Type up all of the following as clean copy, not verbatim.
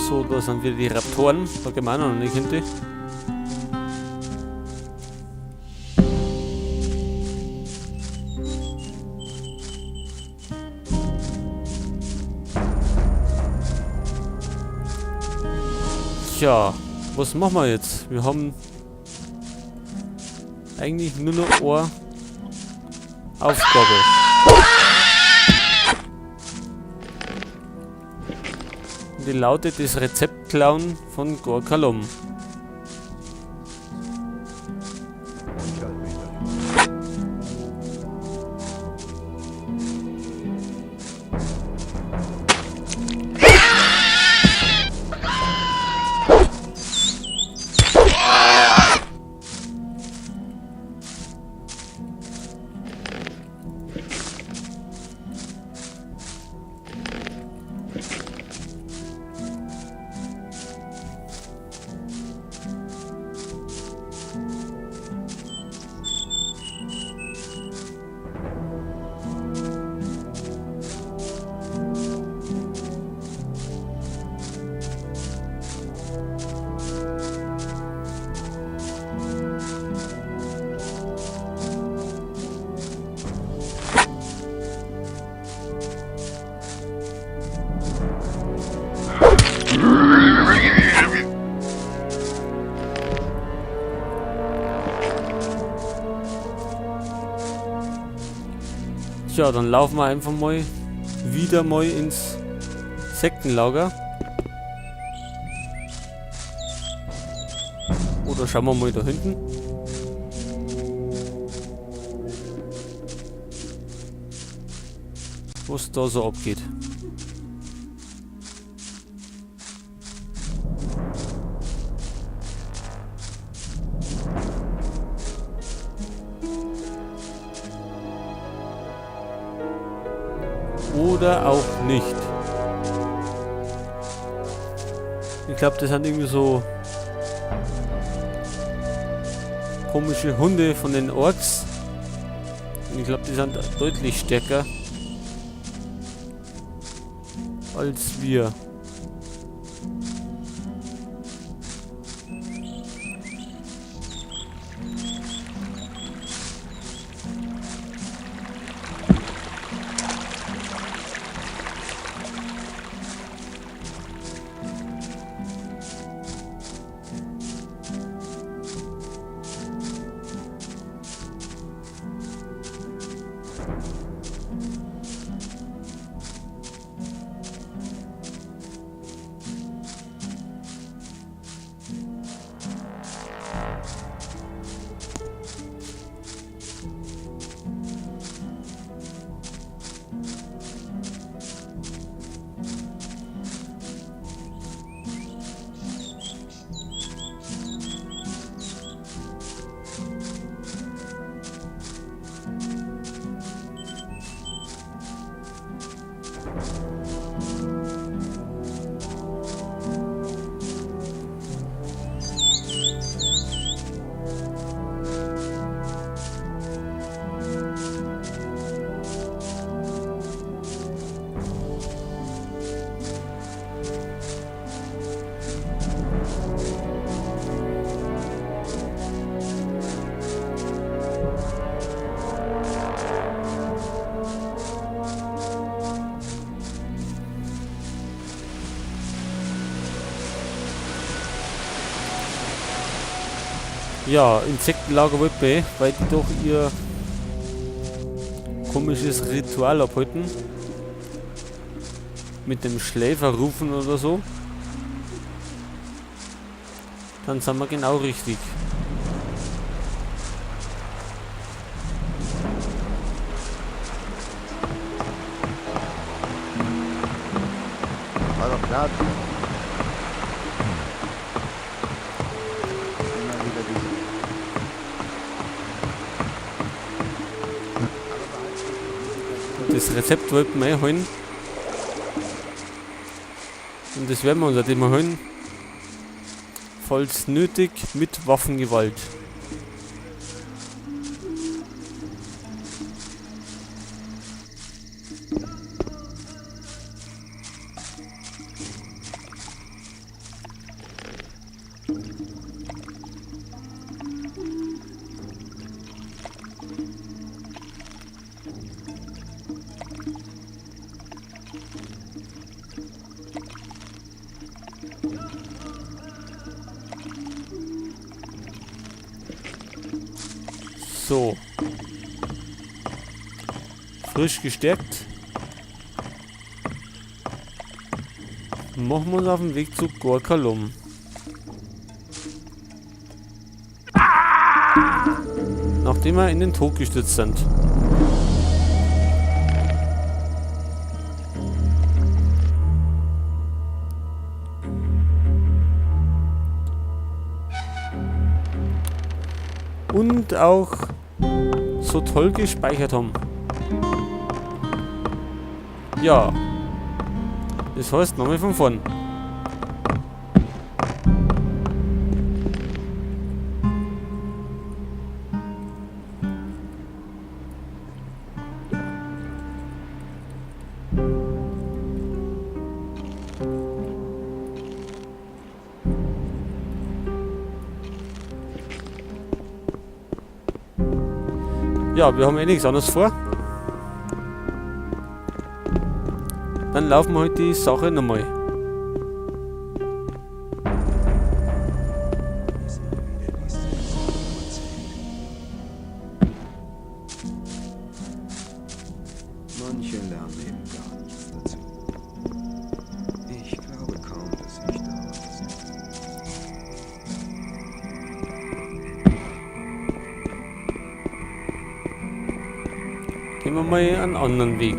So, da sind wieder die Raptoren. Da gehen wir auch noch nicht hin. Tja, was machen wir jetzt? Wir haben eigentlich nur noch eine Aufgabe. Die lautet das Rezept klauen von Gor Kalom. Tja, dann laufen wir einfach mal wieder mal ins Sektenlager. Oder schauen wir mal da hinten. Was da so abgeht. Oder auch nicht. Ich glaub, das sind irgendwie so komische Hunde von den Orks. Und ich glaub, die sind deutlich stärker als wir. Ja, Insektenlager wollte man, weil die doch ihr komisches Ritual abhalten. Mit dem Schläfer rufen oder so. Dann sind wir genau richtig. War doch klar. Immer wieder diese. Das Rezept wollten wir eh holen. Und das werden wir uns auch immer holen. Falls nötig, mit Waffengewalt. So. Frisch gestärkt. Machen wir uns auf den Weg zu Gor Kalom. Nachdem wir in den Tod gestürzt sind. Und auch so toll gespeichert haben. Ja. Das heißt, nochmal von vorn. Ja, wir haben eh nichts anderes vor. Dann laufen wir heute die Sache nochmal. Manche lernen eben gar nichts dazu. Ich glaube kaum, dass ich damals. Gehen wir mal einen anderen Weg.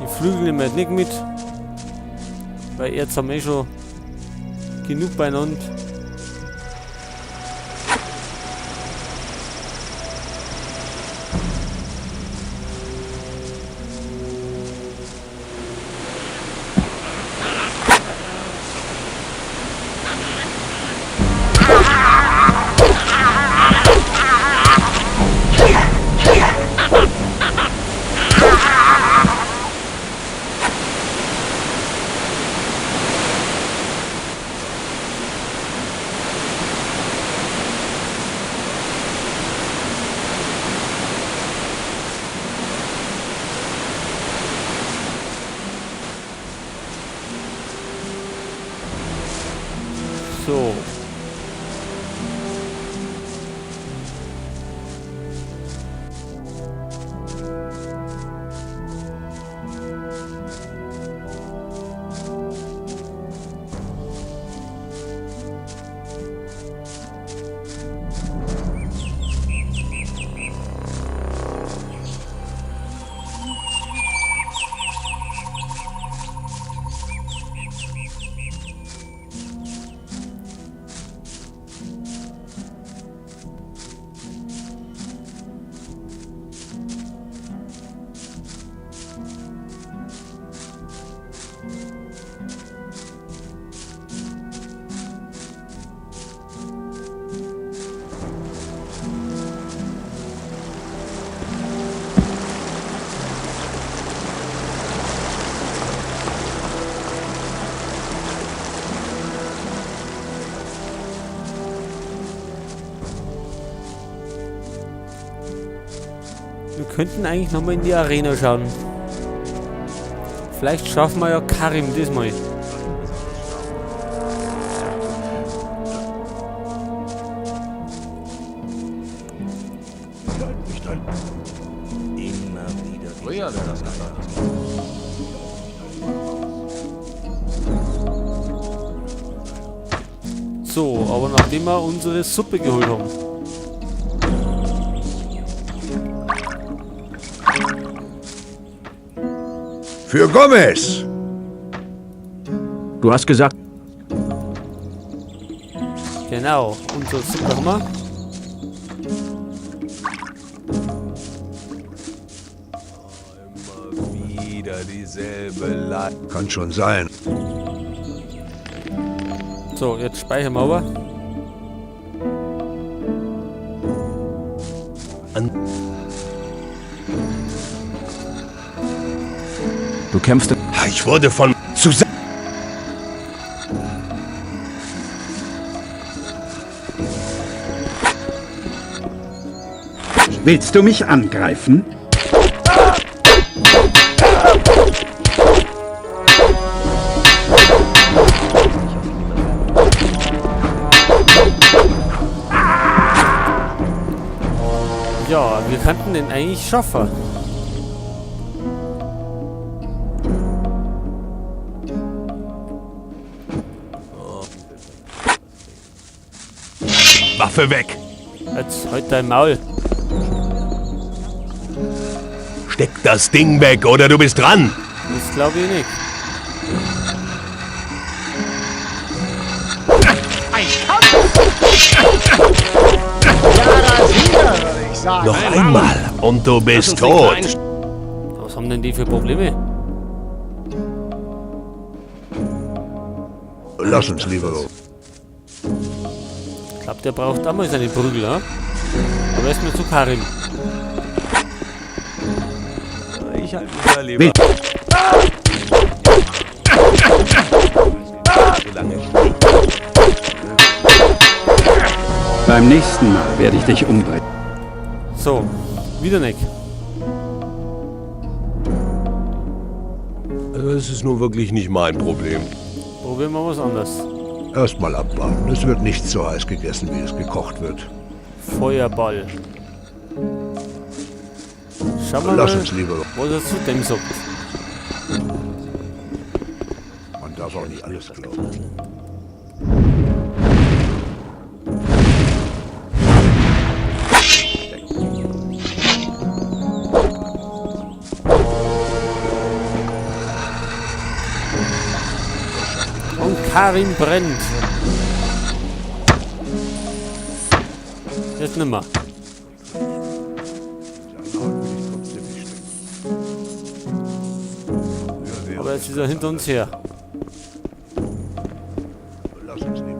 Die Flügel nehmen wir jetzt nicht mit, weil jetzt haben wir eh schon genug beieinander. So. könnten eigentlich nochmal in die Arena schauen. Vielleicht schaffen wir ja Karim diesmal. Immer wieder. Früher wäre das ganz anders. So, aber nachdem wir unsere Suppe geholt haben. Für Gomez! Du hast gesagt, Genau, unsere Suppe haben wir. Immer wieder dieselbe Leiche. Kann schon sein. So, jetzt speichern wir aber. Du kämpfst. Ich wurde von zusammen. Willst du mich angreifen? Ja, wir könnten den eigentlich schaffen. Waffe weg! Jetzt halt dein Maul. Steck das Ding weg oder du bist dran! Das glaube ich nicht. Noch einmal und du bist tot! Was haben denn die für Probleme? Lass uns lieber. Ich glaube, der braucht auch mal seine Prügel, ja? Aber erstmal zu Karim. Ich halte mich da lieber. Solange Beim nächsten Mal werde ich dich umbringen. So, wieder nicht. Also das ist nun wirklich nicht mein Problem. Probieren wir was anderes. Erstmal abwarten. Es wird nicht so heiß gegessen, wie es gekocht wird. Feuerball. Schauen wir Lass mal, uns lieber. was er zu dem sagt. Man darf auch nicht alles glauben. Und Karim brennt. Jetzt nimmer. Aber jetzt ist er hinter uns her. Lass uns lieber.